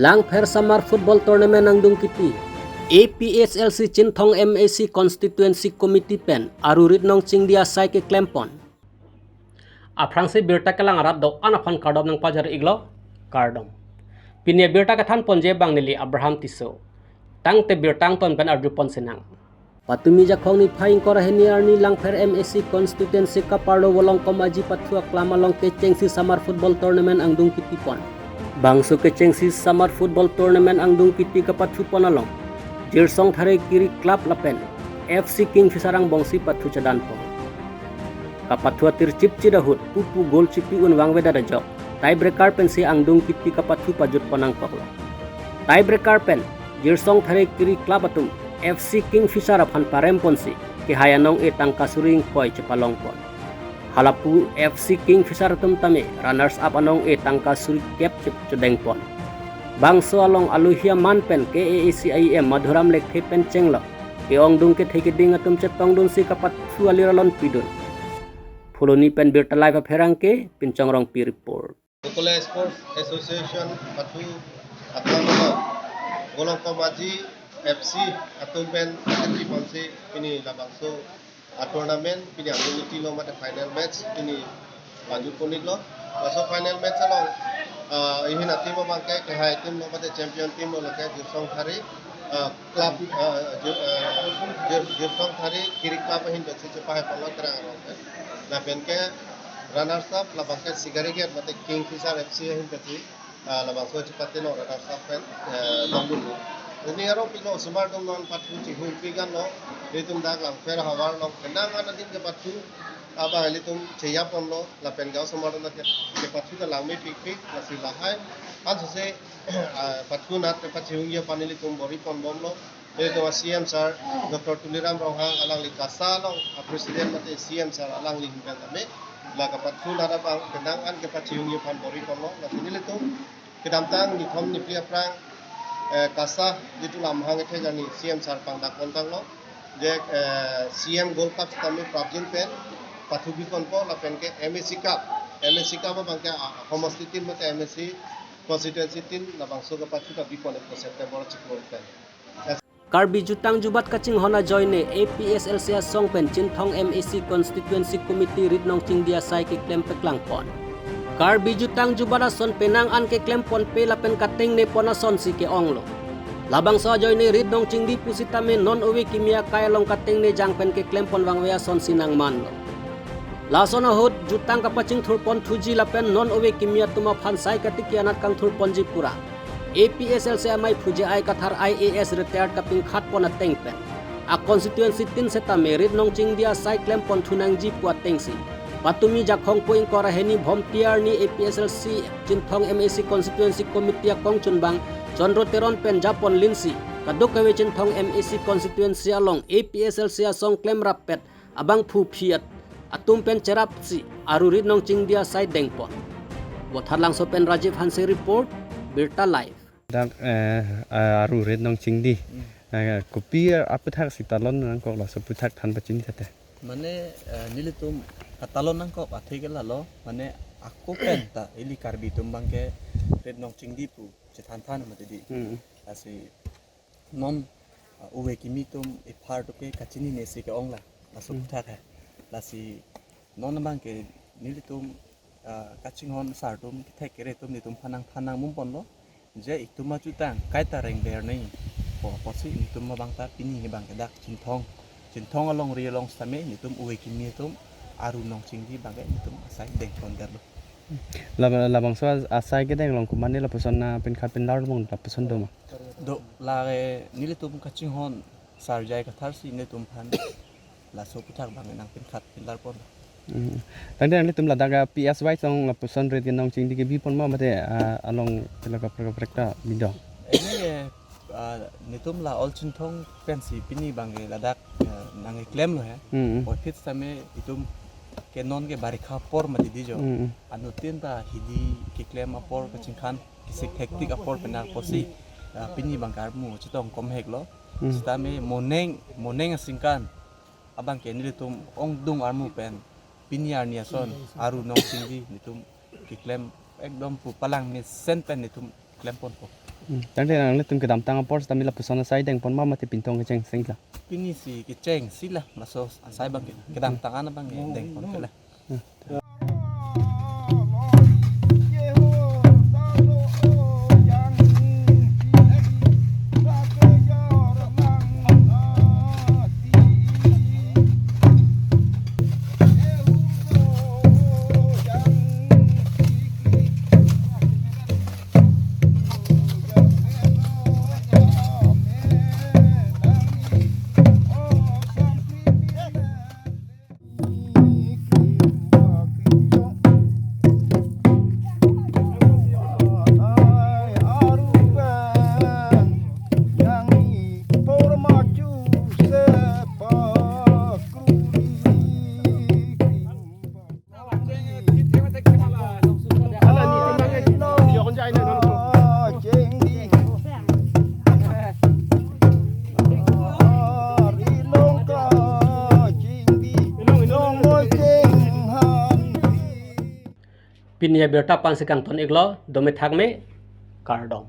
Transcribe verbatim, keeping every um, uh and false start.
Langpher Summer Football Tournament angdung kipi. A P S L C Chinthong M A C Constituency Committee pen aru rit nong chingdi asai keklempon. Aphrangsi birta kelang arat do-an aphan kardom nangpajar-iklo, kardom. Pini abirta kethanponji abang neli Abraham Tisso. Tangte birta angton pen arjupon sinang. Patumi Jakhong niphai ingkoi ra hini arni Langpher M A C Constituency kaparlo Volongkom Aji pathu aklam along kechengsi Summer Football Tournament angdung kipipon. Bangso kechengsi Summer Football Tournament angdung kipi kapathupon along Jirsong Thare Kiri Club lapen F C Kingfisher angbongsi pathu chedanpon. Kapathu atir chipchit ahut pupu goal chipi-un vangvedet ajok tiebreaker pensi angdung kipi kapathu pajutpon nangkoklo. Tiebreaker pen Jirsong Thare Kiri Club atum F C Kingfisher aphan paremponsi kehai anong-e tangka suri ingkoi chepalongpon. Halapu F C Kingfisher atum tame runners up anong-e tangka suri kep chep chodengpon. Bangso along alohi aman pen K A A C I M Madhuram Lekthe pen chenglo ke-ongdung kethe keding atum chetongdunsi kapathu alir alon pidun. Phuloni pen Birta Live apherangke, Pinchong Rongpi report. Kokole Sports Association pathu aklam along Volongkom Aji F C atum pen kachipon si pini labangso a-tournament pini angdung kipi lo mate final match pini pajutpon-iklo. Laso final match along, ah, ihin a-team abangke kehai team lo mate champion team lo lake Jirsong Thare, ah, club, ah, Jir-, ah, Jir-, Jirsong Thare Kiri Club ahin pensi chepahaiponlo terang arong pen. Lapen ke runners up labangke Sikari Gate mate Kingfisher F C ahin pensi, ah, labangso chepate lo runners up pen, eh, longdun. Pini arong pilo osomar atum non pathu chihungpi ganlo, ilitum dak Langpher havar along penang an adin kepathu abang ilitum cheyaponlo, lapen ke osomar atum ke, kepathu ta langmepikpik, lasi lahai ansose, ah, pathu anat kepachihungji aphan ilitum bor-iponbomlo. Ilitum a-C M sir, Doctor Tuliram Ronghang alangli KASA along a-president mate C M sir alangli ahin pen tame la kapathu anat abang penang an kepachihungji aphan bor-iponlo. Lasi nelitum kedamtang nithom niphli aphrang, eh, KASA jitu lamhang ethe jani C M sir pangdakpontanglo. Je, eh, C M Gold Cup sitame prapjin pen pathupiponpo lapen ke M A C Cup. M A C Cup abangke, ah, homosti tin mate M A C constituency tin labangso kepathu ta bipon-ikpo September chiklo pen. Karbi jutang jubat kachinghon ajoine A P S L C asong pen Chinthong M A C Constituency Committee rit nong chingdi asai keklem peklangpon. Karbi jutang jubat ason penang an keklemponpe lapen katengnepon asonsi ke-onglo. Labangso ajoine rit nong chingdi pusitame non ove kimi akai along katengnejang pen keklempon vangve asonsi nangmanlo. Lason ahut jutang kapachingthurponthuji lapen non ove kimi atum aphan sai katiki anat kangthurponji pura A P S L C amei phu J I Kathar I A S retired kapingkhatpon ateng pen a-constituency tin setame rit nong chingdi asai klemponthu nangji pu atengsi patumi Jakhong ingkoi ra hini Bhomti arni A P S L C Chinthong M A C Constituency Committee akongchunbang Chandra Teron pen japonlinsi kadokave Chinthong M A C Constituency along A P S L C asong klemrappet abangphu aphi at-, atum pen cherapsi aru rit nong chingdi asai dengpon. Vothatlangso pen Rajiv Hanse report, Birta Live. Dak, eh, aru rit nong chingdi. Hmm. Eh, kopi aputhaksi talon nangkok, laso aputhak than pachini tha te. Mane, eh, nelitum katalon nangkok athe ke lalo, mane ako pen ta ili Karbi atum abangke rit nong chingdi pu chethanthan mati di. Hmm. Lasi non, uh, ove kimi atum ephar atum ke kachinine si ke-ong la, laso Hmm. aputhak he. Lasi non abangke nelitum, uh, kachinghon asar atum kethek kere atum nelitum aphan nangthan nangmumponlo. Je itum ajutang kaita rengber nei. Ko apotsi nelitum abang ta pini abangke dak Chinthong. Chinthong alongri along sitame nelitum ove kimi atum aru nong chingdi abangke nelitum asai dengpon derlo. Laba-, labangso as-, asai kedeng along komatne lapuson na pinkhat pinlar mong lapuson do ma? Do lake nelitum kachinghon Sir J I Kathar si nelitum aphan laso aputhak abang nangpinkhat pinlarpon. Hmm. Tangte nanglitum ladak a-P S Y song lapuson rit nong chingdi kebipon ma mate, ah, along pila kaprek kaprek ta bidong? Ini ke, ah, nelitum la all Chinthong pensi pini abangke ladak, ah, nangkeklemlo he. Hmm. Oi phit sitame itum ke non ke barikha apor mati di jo. Hmm. Anuttin ta hidi keklem apor kachingkhan kesik hektik apor pen apotsi, ah, pini abangke armu chetong komheklo. Hmm. Sitame moneng, moneng asingkan abangke nelitum ongdung armu pen pini arni ason aru nong chingdi nelitum keklem ekdom pu palang mesen pen nelitum Klempon ko. Hmm. Tangte nanglitum kedamtang apor seta mi lapuson asai dengpon ma mate pinthong kecheng sengla. Pini si kecheng sila, laso asai abang ke. Kedamtang an abang ke dengpon sila. Hmm. Pini abirta aphan si kangton iklo, dome thakme, kardom.